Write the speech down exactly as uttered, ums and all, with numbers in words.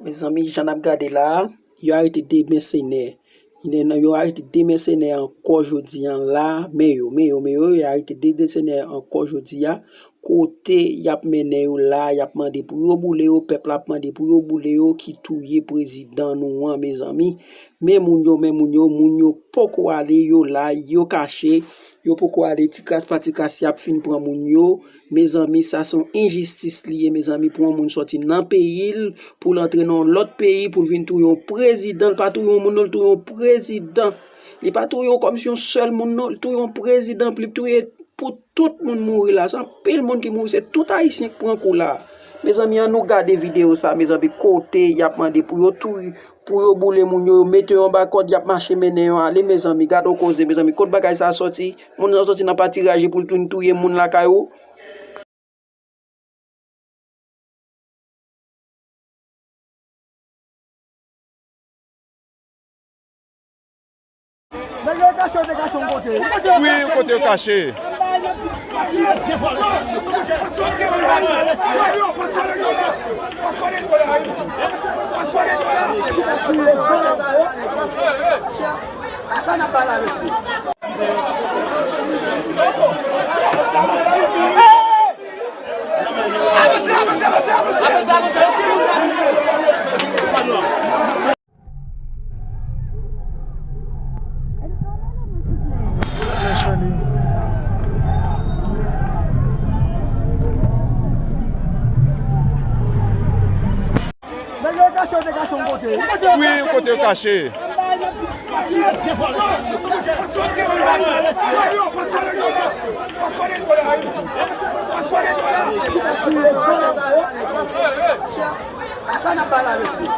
Mezanmi, jan n ap gade la a, yo arete de mèsenè. Yo arete de mèsenè ankò jodi a la. Men yo, men yo, men yo, yo arete de mèsenè ankò jodi a. Kote y ap mennen yo la, y ap mande pou yo boule yo, pèp la ap mande pou yo boule yo, ki touye prezidan nou an, mezanmi. Men moun yo, men moun yo, moun yo poko ale, yo la, yo kache, yo poko ale, ti kras pa ti kras, y ap fin pran moun yo. Mezanmi, sa se yon enjistis li ye, mezanmi, pou yon moun sòti nan peyi l, pou l antre nan yon lòt peyi, pou l vin touye yon prezidan, l pa touye yon moun, non, l touye yon prezidan. Li pa touye yon kòmsi yon sèl moun, non, l touye yon prezidan, pou li touye pou tout moun mouri la. Se anpil moun ki mouri, se tout Ayisyen k pran kou la. Mezanmi, ann nou gade videyo sa, mezanmi, kote y ap mande pou yo touye, pou yo boule moun yo, yo mete yo anba kòd, y ap mache mennen yo ale, mezanmi, gade yon koze, mezanmi, kot bagay sa a sòti? Moun nan sòti nan patiraje pou l vin touye moun lakay ou? Nèg yo kache, yo te kache yon kote. Wi, kote yo kache. Sa n ap pale avèk li. Nèg yo kache, yo te kache yon kote. Wi, kote yo kache. Sa n ap pale avèk li.